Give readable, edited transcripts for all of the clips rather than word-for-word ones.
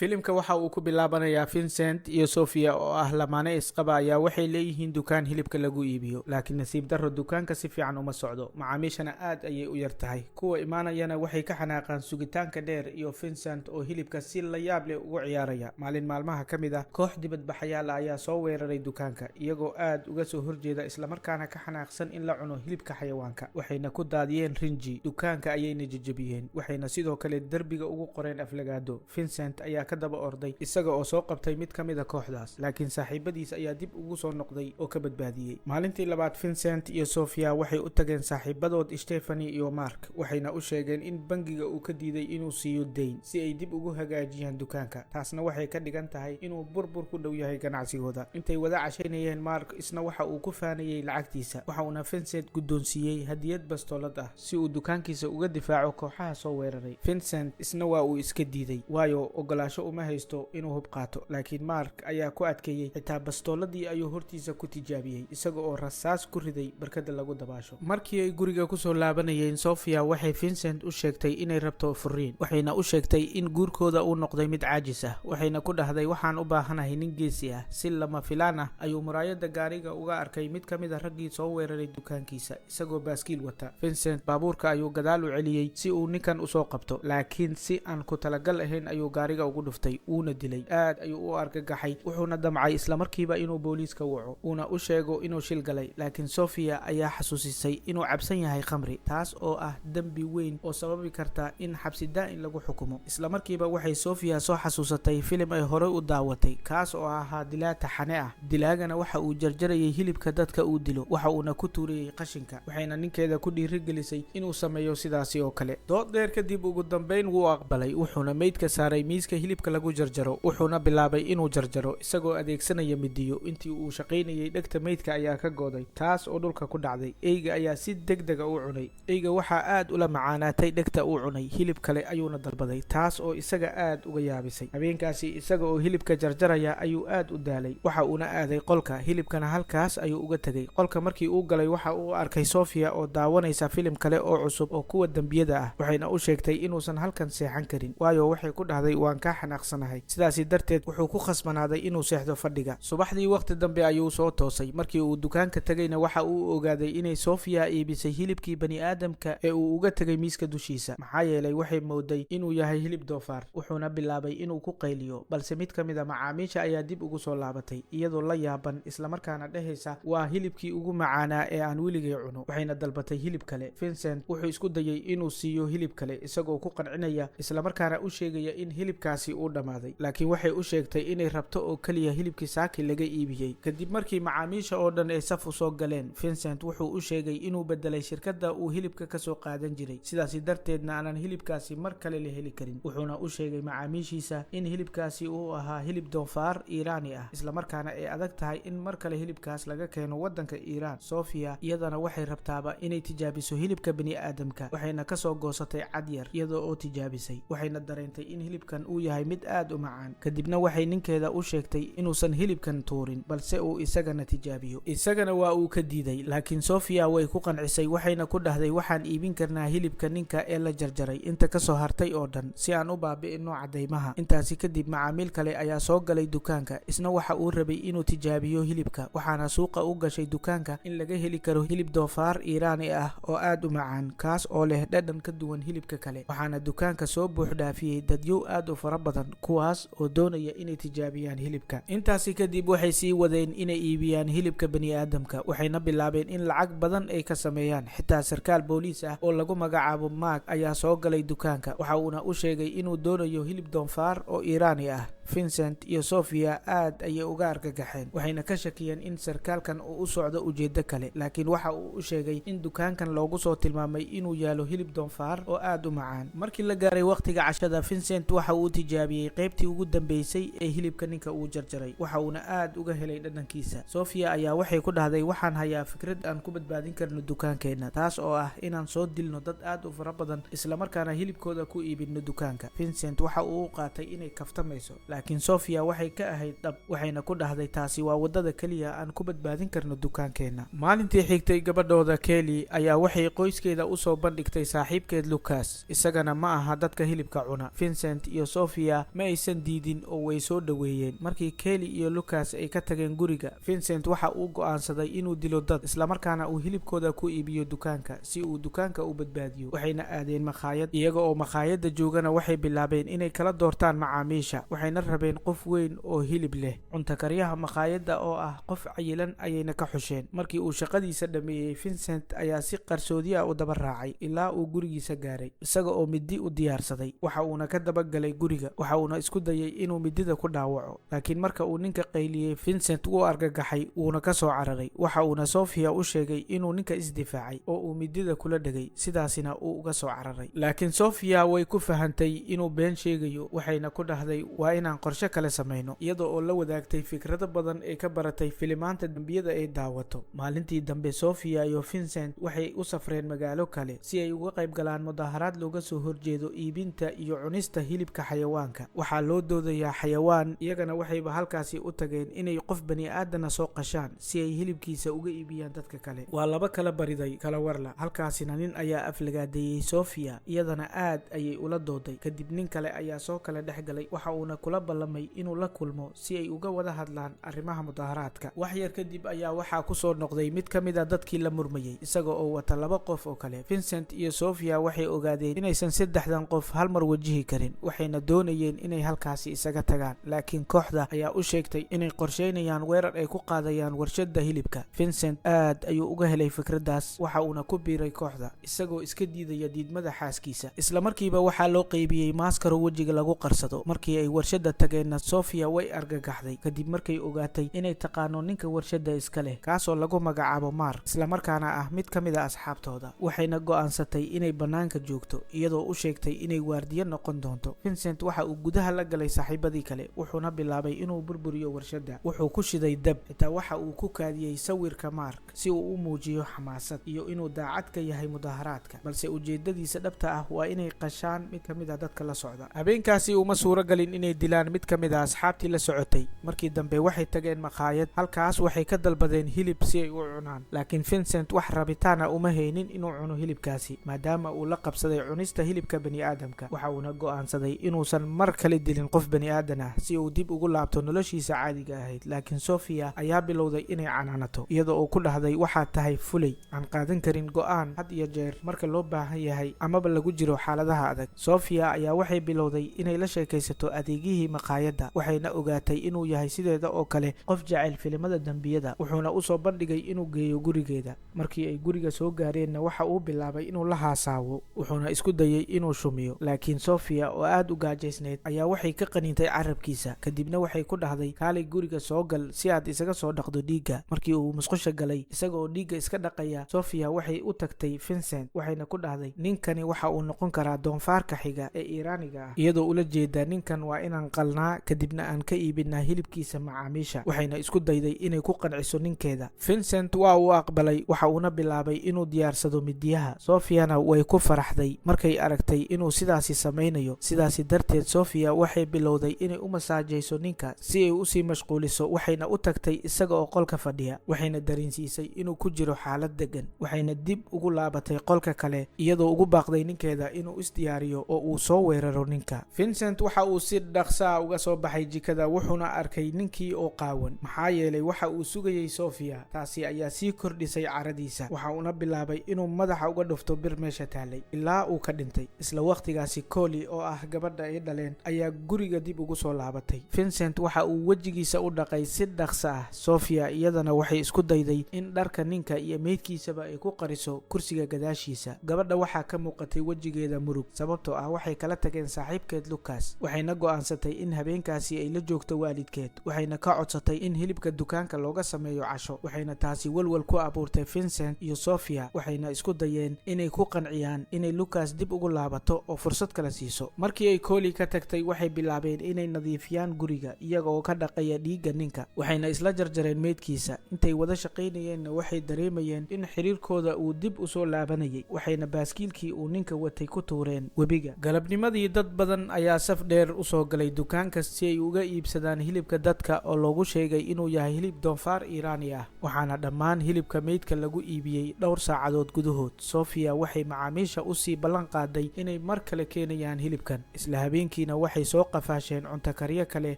Filimka waxa uu ku bilaabanayaa Vincent iyo Sofia oo ah lamaane isqaba ayaa waxay leeyihiin dukaan hilibka lagu iibiyo, laakiin nasiib darro dukaanka si fiican uma socdo, macaamiishana aad ayay u yar tahay. Kuwa imaanayana waxay ka xanaaqaan sugitaanka dheer iyo Vincent oo hilibka si la yaab leh ugu ciyaaraya. Maalin maalmaha ka mid ah, koox dibadbaxayaal ah ayaa soo weeraray dukaanka, iyagoo aad uga soo horjeeda islamarkaana ka xanaaqsan in la cuno hilibka xayawaanka. Waxayna ku daadiyeen rinji dukaanka, ayayna jejebiyeen, waxayna sidoo kale derbiga ugu qoreen aflagaado. Vincent ayaa ka daba orday isaga oo soo qabtay mid ka mid a kooxdaas, laakiin saaxiibadiis ayaa dib ugu soo noqday oo ka badbaadiyey. Maalintii labaad, Vincent iyo Sofia waxay u tageen saaxiibadood Stephanie iyo Mark, waxayna u sheegeen in bangiga uu ka diiday inuu siiyo deyn si ay dib ugu hagaajiyaan dukaanka. Taasna waxay ka dhigan tahay inuu burbur ku dhow yahay ganacsigooda. Intay wada cashaynayeen, Mark isna waxa uu ku faanayay lacagtiisa, waxa uuna Vincent guddoonsiiyey hadiyad bastoolad ah si uu dukaankiisa uga difaaco kooxaha soo weeraray. Vincent isna waa uu iska diiday, waayo ogolaasho uma haysto inuu hub qaato, laakiin Mark ayaa ku adkeeyey. Xitaa bastooladii ayuu hortiisa ku tijaabiyey, isaga oo rasaas ku riday barkada lagu dabaasho. Markii ay guriga kusoo laabanayeen, Sofia waxay Vincent u sheegtay inay rabto furiin, waxayna u sheegtay in guurkooda uu noqday mid caajis ah. Waxayna ku dhahday, "Waxaan u baahanahay nin geesi ah." Si lama filaan ah ayuu muraayada gaariga uga arkay mid ka mid a raggii soo weeraray dukaankiisa isagoo baaskiil wata. Vincent baabuurka ayuu gadaal u celiyey si uu ninkan usoo qabto, laakiin si aan ku talagal ahayn ayuu gaariga ugu dhuftay, wuuna dilay. Aad ayuu u argagaxay, wuxuuna damcay islamarkiiba inuu booliiska waco uuna u sheego inuu shil galay, laakiin Sofia ayaa xasuusisay inuu cabsan yahay khamri, taas oo ah dembi weyn oo sababi karta in xabsi daa'in lagu xukumo. Islamarkiiba waxay Sofia soo xasuusatay filim ay horey u daawatay, kaas oo ahaa dilaa taxane ah. Dilaagana waxa uu jarjarayay hilibka dadka uu dilo, waxa uuna ku tuurayay qashinka, waxayna ninkeeda ku dhiirigelisay inuu sameeyo sidaasi oo kale. Dood dheer kadib, ugu dambeyn wuu aqbalay, wuxuuna meydka saaray miiska hilibka lagu jarjaro, wuxuuna bilaabay inuu jarjaro isagoo adeegsanaya midiyo. Intii uu shaqaynayay, dhegta meydka ayaa ka gooday, taas oo dhulka ku dhacday. Eyga ayaa si deg dega u cunay. Eyga waxaa aad ula macaanaatay dhegta uu cunay, hilib kale ayuuna dalbaday, taas oo isaga aad uga yaabisay. Habeenkaasi isaga oo hilibka jarjaraya ayuu aad u daalay, waxa uuna aaday qolka, hilibkana halkaas ayuu uga tegay. Qolka markii uu galay, waxa uu arkay Sofia oo daawanaysa filim kale oo cusub oo kuwa dembiyada ah, waxayna u sheegtay inuusan halkan seexan karin, waayo waxay ku dhahday, "Waan kaa xanaaqsanahay." Sidaasi darteed wuxuu ku khasbanaaday inuu seexdo fadhiga. Subaxdii waqti dambe ayuu soo toosay. Markii uu dukaanka tegayna, waxa uu ogaaday inay Sofia iibisay hilibkii bani aadamka ee uu uga tegay miiska dushiisa, maxaa yeelay waxay mooday inuu yahay hilib doofaar. Wuxuuna bilaabay inuu ku qayliyo, balse mid ka mid a macaamiisha ayaa dib ugu soo laabatay iyadoo la yaaban, islamarkaana dhehaysa, "Waa hilibkii ugu macaanaa ee aan weligay cuno." Waxayna dalbatay hilib kale. Vincent wuxuu isku dayay inuu siiyo hilib kale, isagoo ku qancinaya islamarkaana u sheegaya in hilibkaasi uu dhammaaday, laakiin waxay u sheegtay inay rabto oo keliya hilibkii saaki laga iibiyey. Kadib markii macaamiisha oo dhan ay saf usoo galeen, Vincent wuxuu u sheegay inuu bedelay shirkadda uu hilibka kasoo qaadan jiray, sidaasi darteedna aanan hilibkaasi mar kale la heli karin. Wuxuuna u sheegay macaamiishiisa in hilibkaasi uu ahaa hilib doofaar Iiraani ah, islamarkaana ay adag tahay in mar kale hilibkaas laga keeno waddanka Iiraan. Sofia iyadana waxay rabtaaba inay tijaabiso hilibka bani aadamka, waxayna kasoo goosatay cad yar iyadoo oo tijaabisay, waxayna dareentay in hilibkan uu yahay mid aad u macaan. Kadibna waxay ninkeeda u sheegtay inuusan hilibkan tuurin, balse uu isagana tijaabiyo. Isagana waa uu ka diiday, laakiin Sofia way ku qancisay, waxayna ku dhahday, "Waxaan iibin karnaa hilibka ninka ee la jarjaray inta kasoo hartay oo dhan si aan u baabi'ino cadaymaha." Intaasi kadib macaamiil kale ayaa soo galay dukaanka, isna waxa uu rabay inuu tijaabiyo hilibka, waxaana suuqa u gashay dukaanka in laga heli karo hilib doofaar Iiraani ah oo aad u macaan, kaas oo leh dhadhan ka duwan hilibka kale. Waxaana dukaanka soo buux dhaafiyey dadyow aad u fara badan, kuwaas oo doonaya inay tijaabiyaan hilibka. Intaasi kadib waxay sii wadeen inay iibiyaan hilibka bani aadamka, waxayna bilaabeen in lacag badan ay ka sameeyaan. Xitaa sarkaal booliis ah oo lagu magacaabo Mark ayaa soo galay dukaanka, waxa uuna u sheegay inuu doonayo hilib doofaar oo Iiraani ah. Vincent iyo Sofia aad ayay uga argagaxeen, waxayna ka shakiyeen in sarkaalkan uu u socdo ujeedo kale, laakiin waxa uu u sheegay in dukaankan loogu soo tilmaamay inuu yaalo hilib doofaar oo aad u macaan. Markii la gaaray waqtiga cashada, Vincent waxa uu tijaabiyey qaybtii ugu dambeysay ee hilibka ninka uu jarjaray, waxa uuna aad uga helay dhadhankiisa. Sofia ayaa waxay ku dhahday, "Waxaan hayaa fikrad aan ku badbaadin karno dukaankeenna, taas oo ah inaan soo dilno dad aad u fara badan, islamarkaana hilibkooda ku iibinno dukaanka." Vincent waxa uu u qaatay inay kaftamayso, laakiin Sofia waxay ka ahayd dhab, waxayna ku dhahday, "Taasi waa waddada keliya aan ku badbaadin karno dukaankeenna." Maalintii xigtay, gabadhooda Kelly ayaa waxay qoyskeeda usoo bandhigtay saaxiibkeed Lucas, isagana ma aha dadka hilibka cuna. Vincent iyo Sofia Sofia ma aysan diidin oo way soo dhoweeyeen. Markii Kelly iyo Lucas ay ka tageen guriga, Vincent waxa uu go'aansaday inuu dilo dad, islamarkaana uu hilibkooda ku iibiyo dukaanka si uu dukaanka u badbaadiyo. Waxayna aadeen makhaayad. Iyaga oo makhaayadda joogana, waxay bilaabeen inay kala doortaan macaamiisha, waxayna rabeen qof weyn oo hilib leh. Cuntakaryaha makhaayadda oo ah qof cayilan ayayna ka xusheen. Markii uu shaqadiisa dhameeyey, Vincent ayaa si qarsoodi ah u daba raacay ilaa uu gurigiisa gaaray, isaga oo midi u diyaarsaday. Waxa uuna ka dabagalay guriga, waxa uuna isku dayay inuu midida ku dhaawaco, laakiin marka uu ninka qayliyey, Vincent wuu argagaxay, wuuna ka soo cararay. Waxa uuna Sofia u sheegay inuu ninka isdifaacay oo uu midida kula dhegay, sidaasina uu uga soo cararay. Laakiin Sofia way ku fahantay inuu been sheegayo, waxayna ku dhahday waa inaan qorshe kale samayno, iyada oo la wadaagtay fikrado badan ee ka baratay filimaanta dembiyada ay daawato. Maalintii dambe, Sofia iyo Vincent waxay u safreen magaalo kale si ay uga qayb galaan mudaharaad looga soo horjeedo iibinta iyo cunista hilibka xayawaanka. Waxaa loo doodayaa xayawaan, iyagana waxayba halkaasi u tageen inay qof bani aadana soo qashaan si ay hilibkiisa uga iibiyaan dadka kale. Waa laba kala bariday kala warla. Halkaasina nin ayaa aflagaadeeyey Sofia, iyadana aad ayay ula dooday. Kadib nin kale ayaa soo kala dhex galay, waxa uuna kula ballamay inuu la kulmo si ay uga wada hadlaan arrimaha mudaharaadka. Wax yar kadib ayaa waxaa kusoo noqday mid ka mid a dadkii la murmayey, isaga oo wata laba qof oo kale. Vincent iyo Sofia waxay ogaadeen inaysan saddexdan qof hal mar wajihi karin, waxayna doonayeen inay halkaasi isaga tagaan, laakiin kooxda ayaa u sheegtay inay qorsheynayaan weerar ay ku qaadayaan warshada hilibka. Vincent aad ayuu uga helay fikraddaas, waxa uuna ku biiray kooxda isagoo iska diidaya diidmada xaaskiisa. Isla markiiba waxaa loo qeybiyey maaskaro wejiga lagu qarsado. Markii ay warshada tageenna, Sofia way argagaxday kadib markay ogaatay inay taqaano ninka warshada iska leh, kaasoo lagu magacaabo Mark, islamarkaana ah mid ka mid a asxaabtooda. Waxayna go'aansatay inay bannaanka joogto, iyadoo u sheegtay inay waardiye noqon doonto. Vincent waxa uu gudaha la galay saaxiibadii kale, wuxuuna bilaabay inuu burburiyo warshadda. Wuxuu ku shiday dab, xitaa waxa uu ku kaadiyey sawirka Mark si uu u muujiyo xamaasad iyo inuu daacad ka yahay mudaharaadka, balse ujeedadiisa dhabta ah waa inay qashaan mid ka mid a dadka la socda. Habeenkaasi uma suuro galin inay dilaan mid ka mid a asxaabtii la socotay. Markii dambe waxay tageen makhaayad. Halkaas waxay ka dalbadeen hilib si ay u cunaan, laakiin Vincent wax rabitaana uma haynin inuu cuno hilibkaasi, maadaama uu la qabsaday cunista hilibka bani aadamka. Waxa uuna go'aansaday inuusan mar kale dilin qof bani aadan ah si uu dib ugu laabto noloshiisa caadiga ahayd. Laakiin Sofia ayaa bilowday inay canaanato, iyada oo ku dhahday waxaad tahay fulay aan qaadan karin go'aan had iyo jeer marka loo baahan yahay amaba lagu jiro xaaladaha adag. Sofia ayaa waxay bilowday inay la sheekaysato adeegihii maqaayadda, waxayna ogaatay inuu yahay sideeda oo kale qof jecel filimada dembiyada, wuxuuna usoo bandhigay inuu geeyo gurigeeda. Markii ay guriga soo gaareenna, waxa uu bilaabay inuu la haasaawo, wuxuuna isku dayay inuu shumiyo, laakiin Sofia oo aad u gaajaysnayd ayaa waxay ka qaniintay carabkiisa. Kadibna waxay ku dhahday kaalay guriga soo gal si aad isaga soo dhaqdo dhiigga. Markii uu musqusha galay isaga oo dhiigga iska dhaqaya, Sofia waxay u tagtay Vincent, waxayna ku dhahday ninkani waxa uu noqon karaa doonfaarka xiga ee Iiraaniga ah, iyadoo ula jeeda ninkan waa inaan qalnaa, kadibna aan ka iibinaa hilibkiisa macaamiisha. Waxayna isku dayday inay ku qanciso ninkeeda. Vincent waa uu aqbalay, waxa uuna bilaabay inuu diyaarsado midiyaha. Sofiana way ku faraxday markay aragtay inuu sidaasi samaynayo. Sidaasi darteed Sofia waxay bilowday inay u masaajayso ninka si ay usii mashquuliso, waxayna u tagtay isaga oo qolka fadhiya, waxayna dareensiisay inuu ku jiro xaalad degan. Waxayna dib ugu laabatay qolka kale, iyadoo ugu baaqday ninkeeda inuu isdiyaariyo oo uu soo weeraro ninka. Vincent waxa uu si dhaqsaa uga soo baxay jikada, wuxuuna arkay ninkii oo qaawan, maxaa yeelay waxa uu sugayey Sofia. Taasi ayaa sii kordhisay caradiisa, waxa uuna bilaabay inuu madaxa uga dhufto bir meesha taalay ilaa uu ka dhintay. Isla waqtigaasi, Coli oo ah gabadha ay dhaleen ayaa guriga dib ugu soo laabatay. Vincent waxa uu wejigiisa u dhaqay si dhaqsa ah. Sofia iyadana waxay isku dayday in dharka ninka iyo meydkiisaba ay ku qariso kursiga gadaashiisa. Gabadha waxaa ka muuqatay wejigeeda murug, sababtoo ah waxay kala tageen saaxiibkeed Lucas, waxayna go'aansatay in habeenkaasi ay la joogto waalidkeed, waxayna ka codsatay in hilibka dukaanka looga sameeyo casho. Waxayna taasi walwal ku abuurtay Vincent iyo Sofia, waxayna isku dayeen inay ku qanciyaan inay Lucas dib ugu laabato oo fursad kala siiso. Markii ay Coli ka tagtay, waxay bilaabeen inay nadiifiyaan guriga iyagoo ka dhaqaya dhiigga ninka, waxayna isla jarjareen meydkiisa. Intay wada shaqaynayeenna, waxay dareemayeen in xiriirkooda uu dib usoo laabanayay, waxayna baaskiilkii uu ninka watay ku tuureen webiga. Galabnimadii, dad badan ayaa saf dheer usoo galay dukaanka si ay uga iibsadaan hilibka dadka oo loogu sheegay inuu yahay hilib doonfaar Iiraani ah, waxaana dhammaan hilibka meydka lagu iibiyey dhowr saacadood gudahood. Sofia waxay macaamiisha usii ballan qaaday inay mar kale keenayaan hilibkan. Isla habeenkii Habeenkiina waxay soo qafaasheen cuntakaryo kale,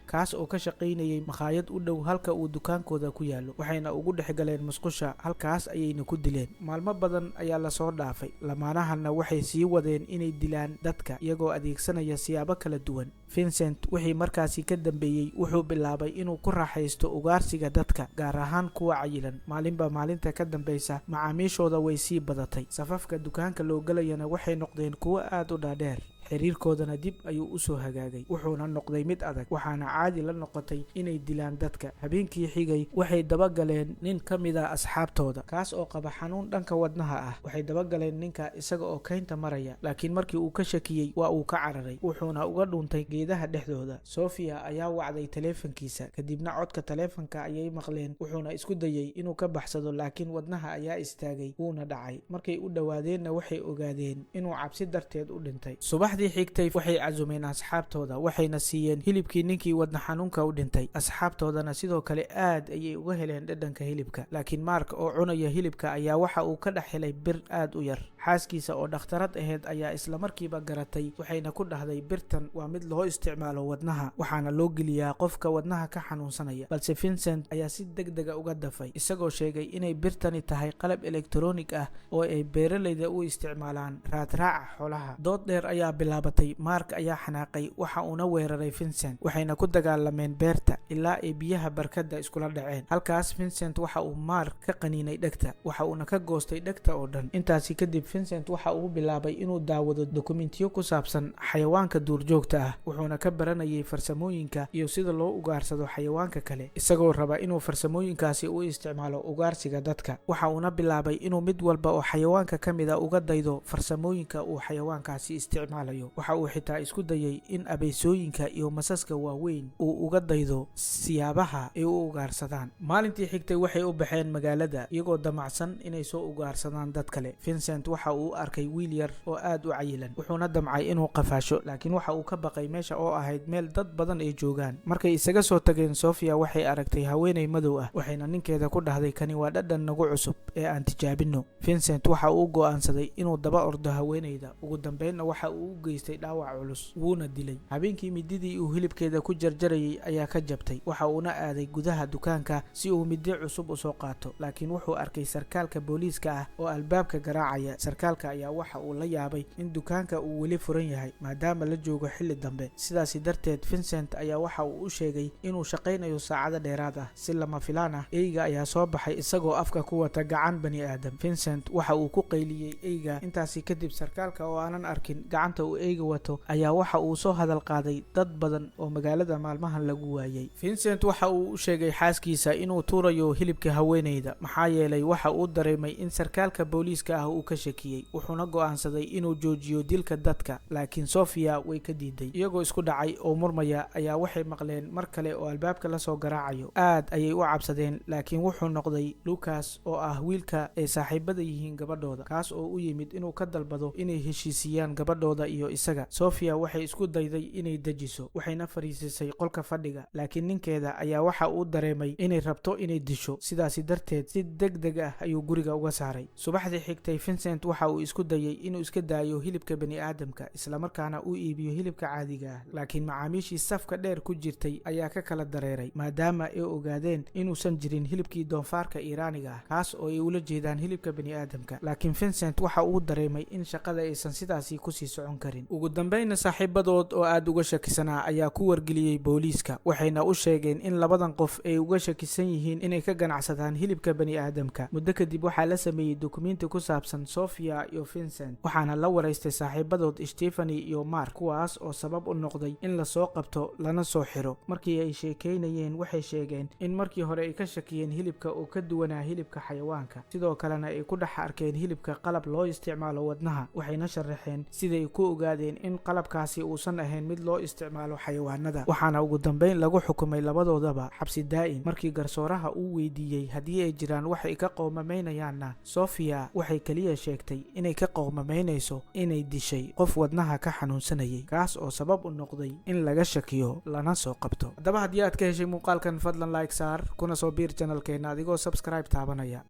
kaas oo ka shaqaynayay makhaayad u dhow halka uu dukaankooda ku yaallo, waxayna ugu dhex galeen musqusha, halkaas ayayna ku dileen. Maalmo badan ayaa lasoo dhaafay, lamaanahanna waxay sii wadeen inay dilaan dadka iyagoo adeegsanaya siyaabo kala duwan. Vincent wixii markaasi ka dambeeyey wuxuu bilaabay inuu ku raaxaysto ugaarsiga dadka, gaar ahaan kuwa cayilan. Maalinba maalinta ka dambeysa macaamiishooda way sii badatay, safafka dukaanka loo gelayana waxay noqdeen kuwo aad u dhaadheer. Xiriirkoodana dib ayuu usoo hagaagay, wuxuuna noqday mid adag, waxaana caadi la noqotay inay dilaan dadka. Habeenkii xigay waxay dabagaleen nin ka mid a asxaabtooda, kaas oo qaba xanuun dhanka wadnaha ah. Waxay dabagaleen ninka isaga oo kaynta maraya, laakiin markii uu ka shakiyey waa uu ka cararay, wuxuuna uga dhuuntay geedaha dhexdooda. Sofia ayaa wacday taleefankiisa, kadibna codka taleefanka ayay maqleen. Wuxuuna isku dayey inuu ka baxsado, laakiin wadnaha ayaa istaagay, wuuna dhacay. Markay u dhowaadeenna waxay ogaadeen inuu cabsi darteed u dhintay. Subaxdii xigtay waxay casumeen asxaabtooda, waxayna siiyeen hilibkii ninkii wadna xanuunka u dhintay. Asxaabtoodana sidoo kale aad ayay uga heleen dhadhanka hilibka, laakiin Mark oo cunaya hilibka ayaa waxa uu ka dhex helay bir aad u yar. Xaaskiisa oo dhakhtarad ahayd ayaa islamarkiiba garatay, waxayna ku dhahday, "Birtan waa mid loo isticmaalo wadnaha, waxaana loo geliyaa qofka wadnaha ka xanuunsanaya." Balse Vincent ayaa si deg dega uga dafay, isagoo sheegay inay birtani tahay qalab elektaroonig ah oo ay beeralayda u isticmaalaan raadraaca xoolaha. Dood dheer ayaa bilaabatay. Mark ayaa xanaaqay, waxa uuna weeraray Vincent, waxayna ku dagaalameen beerta ilaa ay biyaha barkadda iskula dhaceen. Halkaas Vincent waxa uu Mark ka qaniinay dhegta, waxa uuna ka goostay dhegta oo dhan. Intaasi kadib Vincent waxa uu bilaabay inuu daawado dokumentiyo ku saabsan xayawaanka duurjoogta ah, wuxuuna ka baranayay farsamooyinka iyo sida loo ugaarsado xayawaanka kale, isagoo raba inuu farsamooyinkaasi u isticmaalo ugaarsiga dadka. Waxa uuna bilaabay inuu mid walba oo xayawaanka ka mida uga daydo farsamooyinka uu xayawaankaasi isticmaalayo. Waxa uu xitaa isku dayay in abeysooyinka iyo masaska waaweyn uu uga daydo siyaabaha ay u ugaarsadaan. Maalintii xigtay waxay u baxeen magaalada iyagoo damacsan inay soo ugaarsadaan dad kale. Vincent waxa uu arkay wiil yar oo aad u cayilan, wuxuuna damcay inuu qafaasho, laakiin waxa uu ka baqay meesha oo ahayd meel dad badan ay joogaan. Markay isaga soo tageen, Sofia waxay aragtay haweeney madow ah, waxayna ninkeeda ku dhahday, "Kani waa dhadhan nagu cusub ee aan tijaabino." Vincent waxa uu go'aansaday inuu daba ordo haweeneyda. Ugu dambeynna waxa uu u geystay dhaawac culus, wuuna dilay. Habeenkii mididii uu hilibkeeda ku jarjarayay ayaa ka jabtay, waxa uuna aaday gudaha dukaanka si uu midi cusub usoo qaato, laakiin wuxuu arkay sarkaalka booliiska ah oo albaabka garaacaya. Sarkaalka ayaa waxa uu la yaabay in dukaanka uu weli furan yahay maadaama la joogo xilli dambe. Sidaasi darteed Vincent ayaa waxa uu u sheegay inuu shaqaynayo saacado dheeraad ah. Si lama filaan ah, eyga ayaa soo baxay isagoo afka ku wata gacan bani aadam. Vincent waxa uu ku qayliyey eyga. Intaasi kadib sarkaalka oo aanan arkin gacanta uu eyga wato ayaa waxa uu soo hadal qaaday dad badan oo magaalada maalmahan lagu waayay. Vincent waxa uu u sheegay xaaskiisa inuu tuurayo hilibka haweeneyda, maxaa yeelay waxa uu dareemay in sarkaalka booliiska ah uu ka shakiyey, wuxuuna go'aansaday inuu joojiyo dilka dadka, laakiin Sofia way ka diiday. Iyagoo isku dhacay oo murmaya ayaa waxay maqleen mar kale oo albaabka lasoo garaacayo. Aad ayay u cabsadeen, laakiin wuxuu noqday Lucas oo ah wiilka ay saaxiibada yihiin gabadhooda, kaas oo u yimid inuu ka dalbado inay heshiisiyaan gabadhooda iyo isaga. Sofia waxay isku dayday inay dejiso, waxayna fariisisay qolka fadhiga, laakiin ninkeeda ayaa waxa uu dareemay inay rabto inay disho. Sidaasi darteed si deg deg ah ayuu guriga uga saaray. Subaxdii xigtay Vincent waxa uu isku dayay inuu iska daayo hilibka bani aadamka, islamarkaana uu iibiyo hilibka caadiga ah, laakiin macaamiishii safka dheer ku jirtay ayaa ka kala dareeray, maadaama ay ogaadeen inuusan jirin hilibkii doonfaarka Iiraaniga ah, kaas oo ay ula jeedaan hilibka bani aadamka. Laakiin Vincent waxa uu dareemay in shaqada aysan sidaasi kusii socon karin. Ugu dambeynna saaxiibadood oo aad uga shakisanaa ayaa ku wargeliyey booliiska, waxayna u sheegeen in labadan qof ay uga shakisan yihiin inay ka ganacsadaan hilibka bani aadamka. Muddo kadib waxaa la sameeyey dukumenti ku saabsan Sofia iyo Vincent, waxaana la waraystay saaxiibadood Stepheny iyo Mark, kuwaas oo sabab u noqday in lasoo qabto lana soo xiro. Markii ay sheekaynayeen waxay sheegeen in markii hore ay ka shakiyeen hilibka oo ka duwanaa hilibka xayawaanka, sidoo kalena ay ku dhex arkeen hilibka qalab loo isticmaalo wadnaha. Waxayna sharaxeen siday ku ogaadeen in qalabkaasi uusan ahayn mid loo isticmaalo xayawaanada. Waxaana ugu dambeyn lagu xukumay labadoodaba xabsi daa'in. Markii garsooraha uu weydiiyey haddii ay jiraan wax ay ka qoomameynayaanna, Sofia waxay keliya sheegtay inay ka qoomamaynayso inay dishay qof wadnaha ka xanuunsanayay, kaas oo sabab u noqday in laga shakiyo lana soo qabto. Haddaba haddii aad ka heshay muuqaalkan, fadlan like saar, kuna soo biir channelkeena adigoo subscribe taabanaya.